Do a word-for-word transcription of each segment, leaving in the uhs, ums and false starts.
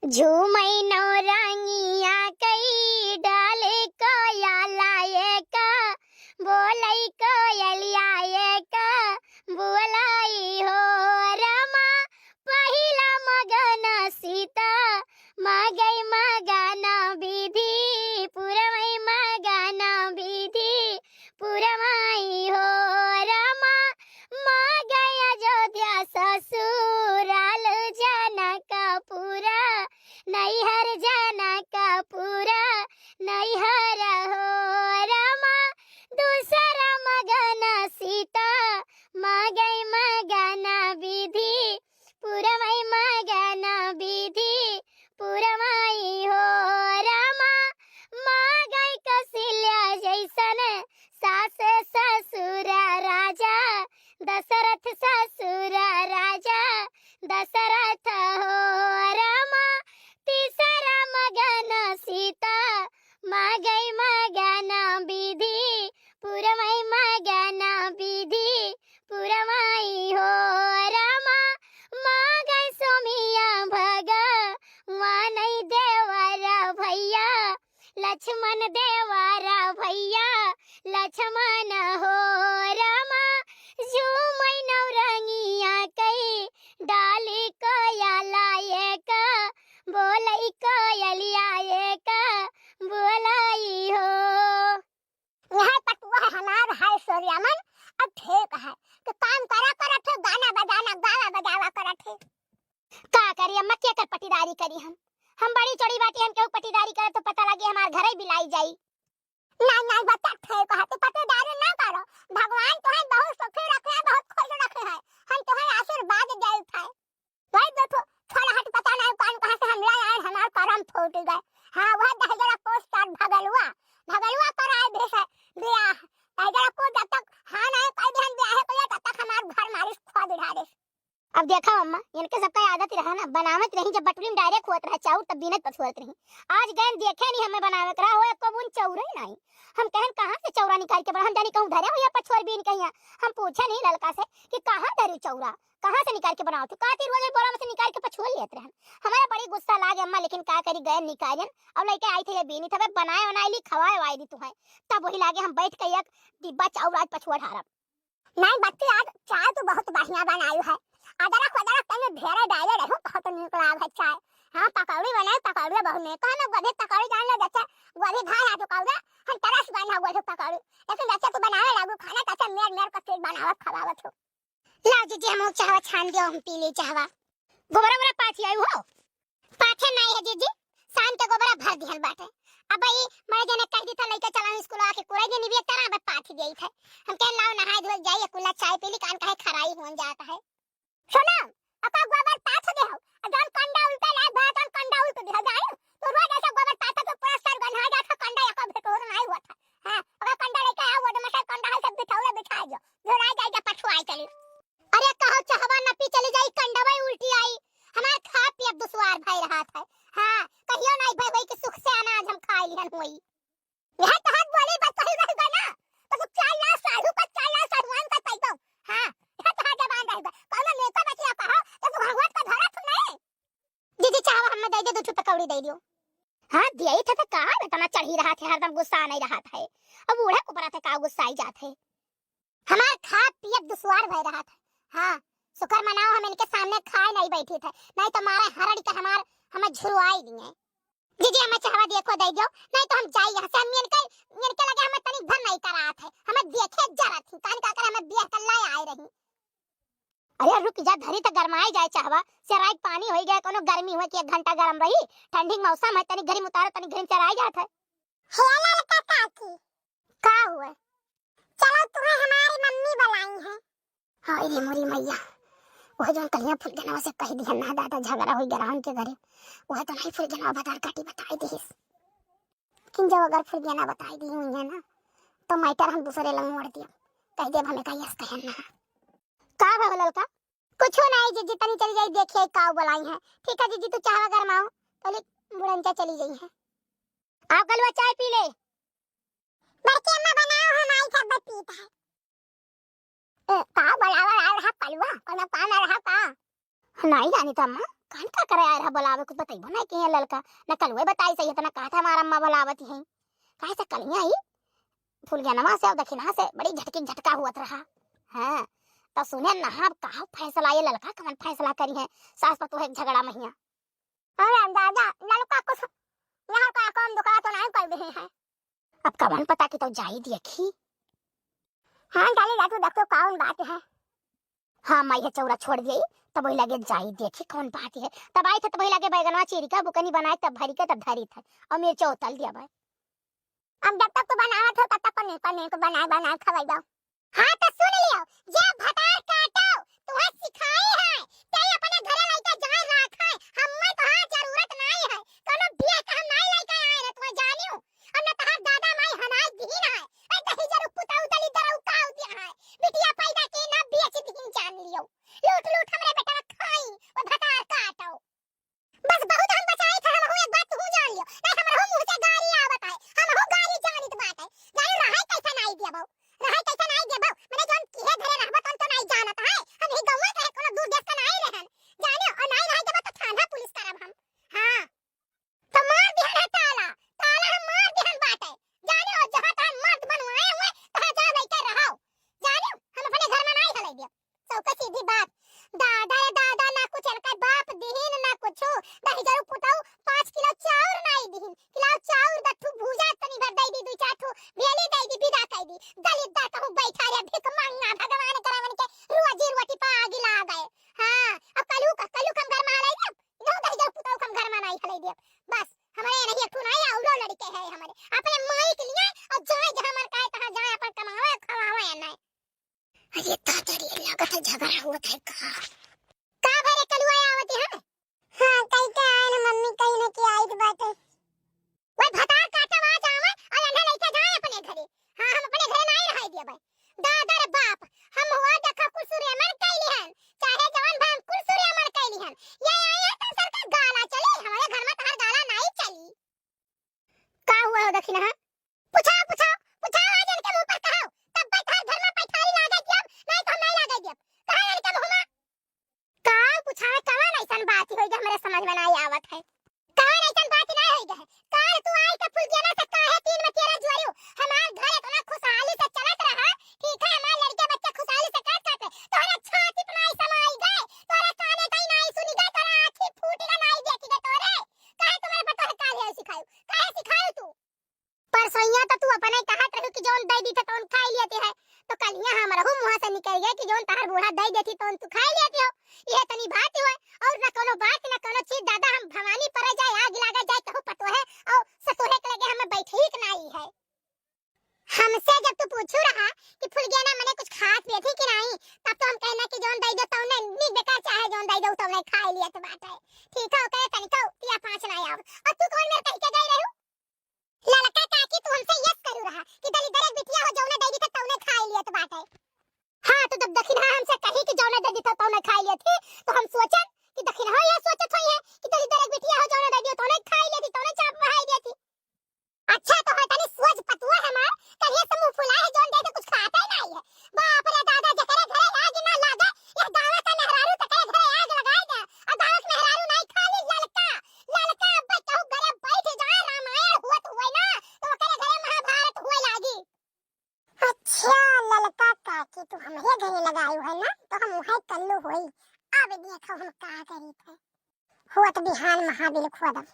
झूमै नौरंगिया कई डाले कोयला एक, बोलै कोयलिया एक, बोलै हो रमा पहिला मगन सीता, मगै मगन विधि, पुरवै मगन विधि, पुरवै हो रमा, मगै अयोध्या ससुराल जनकपुर, नैहर जनकपुर, नैहर हो रमा, दूसरा मगन सीता, मगै मगन विधि, पुरवै मगन विधि, पुरवै हो रमा, मगै कौशल्या जैसन सास ससुर राजा, दशरथ ससुर राजा, दशरथ हो रमा, तीसरा मगन सीता, मगै मगन विधि, पुरवै मगन विधि, पुरवै हो रमा, मगै सोमिया भगवानै देवर भैया, लक्ष्मण देवर भैया, लक्ष्मण हो रमा, झूमै नौरंगिया कई डाली कोयला एक, बोलै कोयलिया एक, बोलै हो। यह पटुआ है हमार, है सूर्यामन, अब ठीक है कि काम करा करत है, गाना बजाना, गावा बजावा करत है। का करी अम्मा, केकर पटीदारी करी हम? हम बड़ी चोरी बाटी, हम केहू पटीदारी करे तो पता लगे हमार घरे बिलाई जाई। नाहीं, नाहीं बच्चा, ठीक है, तू पटीदारी ना करो। भगवान तोहे बहुत सुखी रखे हैं, बहुत खुश रखे हैं। हम तोहे आशीर्वाद देत है। वही देखो, छोला हट पता नहीं कौन कहाँ से हम ले आए, हमार करम फूट गए। हाँ, वह दहिजरा को साथ भगलुआ, भगलुआ कराए भी से बियाह। दहिजरा को जब तक हाँ नहीं कह दे हम बियाह को, तब तक हमार घर मारिस खोद उठारिस। अब देखा अम्मा, इनके सबका आदत रहा ना, बनावत रही, जब बटुली में direct होत रहा चाउर, तब बीनत पछुआत रही। आज गैन देखे नहीं हमें बनावे के रहा हो, एको बूंद चाउर ही नहीं। हम कहन कहाँ से चौरा निकाल के बना, हम जानी कहूँ धरे हो या पछुअर बीन कहिया। हम पूछे नहीं ललका से कि कहाँ धरी चौरा, कहाँ से निकाल के बनावत हो? कहती रोज बोरा में से निकाल के पछुआ लेत रहन। हमारा बड़ी गुस्सा लागे अम्मा, लेकिन का करी, गैन निकालन और लइके आई थे ये बीनी, तबे बनाए बनाए ली, खवाए वाए दी तुहें। तब वही लागे हम बैठ के एक डिब्बा चाउर आज पछुआ ढारब। नहीं बच्ची, आज चाय तो बहुत बढ़िया बनाई है। अदरक वदरक तनी ढेरे डाले रहू, बहुत नीक लाग है चाय। हाँ, पकौड़ी बनाई, पकौड़ी बहुत नीक है। हम गोभी पकौड़ी जान ले, जैसे गोभी भाई आज पकौड़ा, हम तरस गए ना गोभी पकौड़ी। लेकिन जैसे तू बनावे लागू खाना, तैसे मेर मेर के चीज बनावत खवावत हो। लाओ जीजी, हम चाहवा छान दियो, हम पी ले चाहवा। गोबरा गोबरा पाथी आई हो। पाथे नाई है जीजी, शाम के गोबरा भर दिहल बाटे। अब ई मरे जने कह दी था लइका चलाओ स्कूल आके कुराई दे निबिया तरा अब पाथी गई थे। हम कहे लाओ नहाए धोए जाई, कुल्ला चाय पी ली, कान कहे खराई होन जात है। सुनो, अका गोबर पाथ दे हो, आ जौन कंडा उल्टे लाग भा तौन कंडा उल्ट दे हो जाई। तो रोज ऐसा गोबर पाथ तो पूरा सर गन्हा जात है, कंडा एको भेटोर नाई हुआ था। हाँ, अगर कंडा लेके आओ, वो तो मसल कंडा है सब बिठौरे बिछा दो, झोराई जाई जा पछुआई चली। अरे कहो चाहवा न पी चली जाई, कंडवा उल्टी आई। हमार खा पियत दुश्वार भय रहत है। हाँ, कहियो नाई भय होई कि सुख से अनाज हम खाई लिहन होई। यह तो हाथ बोली बात कही रह गई ना, तो तू चार लाख साधु का, चार लाख साधुआन का पैदो। हाँ, यह तो हाथ जबान रह गई। कौनो नेता बचिया कहो, तो तू भगवत का धरा तू नहीं। दीदी चाहवा हमें दे दे, दो ठो पकौड़ी दे दियो। हाँ, दिया ही था तो का, इतना चढ़ी रहा थे, हरदम गुस्सा नहीं रहा था। अब बूढ़ा को पड़ा था का गुस्सा आई जात है। हमार खा पियत दुश्वार भय रहा था। हाँ, शुक्र मनाओ हम इनके सामने खाए नहीं बैठी थे, नहीं तो मारे हरड़ के हमार, हमें झुरवाई दिए। दीदी हमें चाहवा देखो दे दो, नहीं तो हम जाई यहाँ से। हम इनके, इनके लगे हमें तनिक भर नहीं करात है, हमें देखे जरा थी, कान का कर हमें बियाह कर लाए आए रही। अरे रुक जा, धरी त गरमाई जाए चाहवा, चराई के पानी होई गए, कोनो गर्मी हुए कि एक घंटा गरम रही, ठंडी के मौसम है, तनी घरी में उतारो, तनी घरी में चराई जात है। हे ललका काकी, का हुए? चलो तुम्हें हमारी मम्मी बुलाई है। हाय रे मोरी मैया, वह जौन कलिया फुलगनवा से कह दिया ना दादा, झगड़ा होई गया उनके घरे, वह तो नहीं फुलगनवा भतार काटी बताई दिहिस। लेकिन जब अगर फुलगना बताई दी हुई है ना, तो मैटर हम दूसरे लंग मोड़ दिया, कह दे हमें कहीं ऐसा कहन ना। का भा ललका? कुछ नहीं जीजी, तनी चली जाई देखिए का बुलाई है। ठीक है जीजी, तू चाहवा गरमाओ, तो ले बुढ़नचा चली गई है। आओ कलवा चाय पी ले। बड़की अम्मा बनाओ, हम आई सब पीत है। ए, का बुलावा आ रहा कलवा, कोनो काम आ रहा का? नहीं जानी तो अम्मा, अपन का करे आए रहा बोलावे, कुछ बतइबो नहीं कि ये ललका, न कलुए बताई सही, इतना कहत है हमार अम्मा बोलावत ही। काहे से कलिया ही फुलगेनवा से और दखिनहा से बड़ी झटकी झटका हुअत रहा। हाँ, तो सुने नहा अब का फैसला, ये ललका कवन फैसला करिहैं सास पतोह के झगड़ा महिया। अरे दादा, ललका कुछ यहाँ का काम दुखड़ा तो नहीं कर दे हैं। अब कवन पता कि तो जाई देखी। हाँ, डाले जा तू, देख तो कौन बात है। हाँ, माई है चौरा छोड़ दिए, तब वही लगे जाई देखी कौन बात है। तब आई थे, तब वही लगे बैगनवा चीरी का बुकनी बनाए, तब भरी के तब धरी थे और मिर्चा उतल दिया भाई। अब जब तक तू बनावत हो, तब तक पनीर, पनीर को बनाए, बनाए खवाई जाओ। हाँ, तो सुन लियो, जे भतार काटो, तुहे सिखाई है, ते अपने घरे लइके जाए राखे, हम्मे तोहार जरूरत नाई है, कोनो बियाह के हम नाई लइके आए रहे, तुहे जानियो, और न तोहार दादा माई हनाई दीन है, ए दही जरू पुताऊ दली दरऊ काऊ दिया है, बिटिया पैदा के ना बेच दीन जान लियो, लूट लूट हमरे बेटवा खाई, वो भतार काटो। बस बहुत हम बचाई था, हमहू एक बात तू जान लियो। नहीं, हमरहू मुंह से गारी आवत है, हमहू गारी जानित बाटे। जाने रहाई कैसे नाई देबो, रहाई कैसे नाई देबो। मने जौन किहे घरे रहबो तौन तो नाई जानत है। हम ही गौवा के है, कोनो दूर देश के नाई रहन। जाने और नाई रहाई देबो तो थाना पुलिस करब हम। हाँ। तो मार दिहन है ताला, ताला हम मार दिहन बाटे। जाने और जहाँ तहाँ मर्द बनवाए हुए, तहाँ जा लेके रहो। जाने हम अपने घर में नाई हले दियो। सबका सीधी बात। दादा रे दादा, ना कुछ इनका बाप दिहिन, ना कुछ। दही जरू पुताऊ पाँच किलो चाउर नाई दिहिन। किलो चाउर दस ठू भूजा तनी भर दे दी, दू चार ठू भेली दे दी, विदा कर दी। दलित दा कहूँ बैठा रे भिख मांगना, भगवान करावन के रोजी रोटी पा आगी ला गए। हाँ, अब कलू का, कलू कम घर में हले दियो। इन्हों दही जरू पुताऊ कम घर में नाई हले दियो। बस, हमारे नहीं एक ठू नाई, औरो लड़के हैं हमारे। अपने माई के लिए और जाए जहाँ मन का है तहाँ जाए, अपन कमावे, खवावे या नहीं। अरे दादा रे, लागत है झगड़ा होत है का? का भरे कलुआ आवत है? हाँ, कई के आए ना मम्मी, कई ना कि आइत बाटे। वही भतार काटा आवाज आवे और अन्हे लेके जाए अपने घरे। हाँ, हम अपने घरे नाई रहाई दिए भाई। दादा रे बाप, हम हुआ देखा कुल सुरेमन कैली हन, चाहे जवान भाई हम कुल सुरेमन कैली हन। ये आई है तो सरकार गाला चली, हमारे घर में तहार गाला नाई चली। का हुआ हो दखिनहा? पुछाओ, पुछाओ, पुछाओ, आज इनके मुंह पर कहो, तब बैठार घर में पैठारी लागे दियब, नहीं तो हम नहीं लागे दियब। कहा इनके मुंह में? का पुछावे, कवन ऐसन बात होई जो हमरे समझ में नहीं आवत है? कवन ऐसन बात नहीं होई गए? काल तू आई के फुलगेना से काहे तीन में तेरह जुआरियो? हमार घर इतना खुशहाली से चलत रहा, ठीक है, हमार लड़के बच्चे खुशहाली से काट काटे, तोहरे छाती पे नहीं समाई गए, तोहरे काने कहीं नहीं सुनी गए, तोहरे आँखी फूट गए, नहीं देखी गए तोहरे। काहे तुम्हारे पता है काहे सिखायो? काहे सिखायो तू? परसोइया तो तू अपने कहत रहू कि जौन दे दी थे तौन खाई लेते है, तो कलिया हमरहू मुँह से निकल गए कि जौन तहार बूढ़ा दे देती तौन तू खाई लेते हो। यह तनी बात हुए, और न कोनो बात न कोनो चीज। दादा हम भवानी पर जाए, आग लागे जाए, कहूँ पतोहे और सतोहे के लगे हमें बैठे ही के नाई है। हमसे जब तू पूछू रहा कि फुलगेना मने कुछ खास देती कि नहीं, तब तो हम कहना कि जौन दे दो तौने नीक बेकार चाहे जौन दे दो तौने खाई लिया तो बात है। ठीक है, ओके, तनिको पिया पाँच ना आओ। और तू कौन मेरे कह के गई रहू? ललका काकी, तू हमसे यस करू रहा कि दलिदर एक बिटिया हो, जौने दे दी त तौने खाई लियत बाटे। हाँ, तो जब दखिनहा हमसे कही कि जौने दे दी त तौने खाई लियत ही, तो हम सोचन कि दखिनहा ये सोचत होई है कि दलिदर एक बिटिया हो, जौने दे दी तौने खाई लियत ही, तौने चाप बहाई लियत ही। अच्छा, तो है तनी सोच पतुआ हमार, कहिए से मुंह फुला है, जौन दे दे कुछ खाता ही नहीं है। बाप रे दादा, जकरे घरे आग ना लागे, यह गाँव का मेहरारू तकरे घरे आग लगाए दे। आ गाँव के मेहरारू नहीं, खाली ललका, ललका अब्बे कहू घरे बैठ जाए, रामायण हुअत हुए ना, तो ओकरे घरे महाभारत हुए लागी। अच्छा, ललका काकी, तू हमरे घरे लगायू है ना, तो हम वहीं कल्लू होई। अब देखो हम का करी थे। होत बिहान महाबिल खोदम।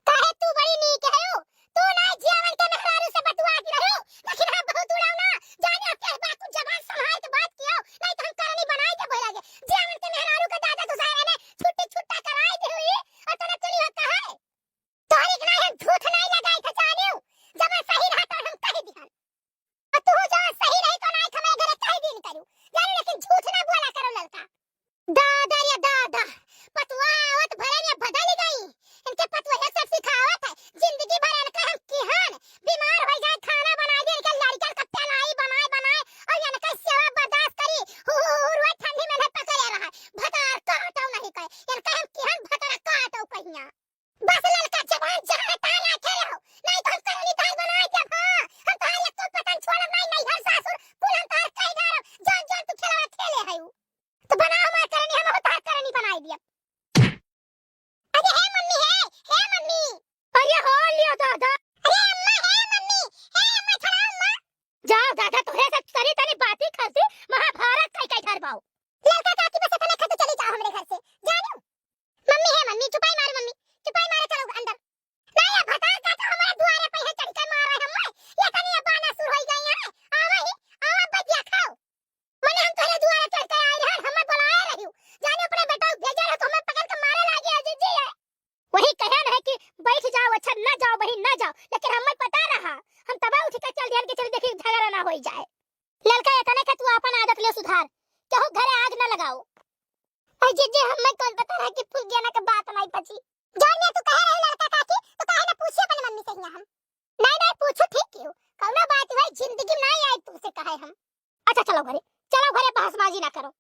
काहे तू बड़ी नीक है हो? तू ना जियावन के मेहरारू से बतुआ के रहो, लेकिन हम बहुत उड़ाऊ ना, जाने अब के बात तू जबान संभाल के बात कियो, नहीं तो हम करनी बनाई के बोला के। जियावन के मेहरारू के दादा तो सारे ने छुट्टी छुट्टा कराई दे हुई, और तोरा चली होता है। तोहरी के नाई हम झूठ नाई लगाई थे जानियो, जब सही रहा तो हम कह दिहन। और तू जो सही रही तो नाई हमारे घरे कह दिन करू, जानियो, लेकिन झूठ ना बोला करो ललका। दादा रे दादा, पतुआ आवत भरे ने बदल गई। इनके पतुआ ये सब सिखावत है, जिंदगी भर इनका हम किहन बीमार हो जाए, खाना बनाए दे, इनके लड़कन का पलाई बनाए बनाए और इनका सेवा बर्दाश्त करी, हु हु हु हु रोए ठंडी में नहीं पकड़े रहा, भतार काटो नहीं कहे, इनका हम किहन भतार काटो कहिया। बस ललका जबान जहाँ तहाँ राखे रहो, नहीं तो हम करनी दाल बनाए देब। हाँ, हम तोहार एको पतन छोड़ब नहीं, नैहर सासुर कुल हम तोहार कह डारब। जौन जौन तू खेलवा खेले है उ। तो बनाओ हमार करनी, हम तोहार करनी बनाए दियब। जे हमें कौन पता रहा कि फूल गेना के बात नहीं बची। जौन में तू कहे रही लड़का काकी, तो काहे ना पूछी अपने मम्मी से हियां हम। नहीं, नहीं, पूछो ठीक क्यों? कौनो बात भाई जिंदगी में नहीं आई तुमसे कहे हम। अच्छा चलो घरे, चलो घरे, बहसबाजी ना करो।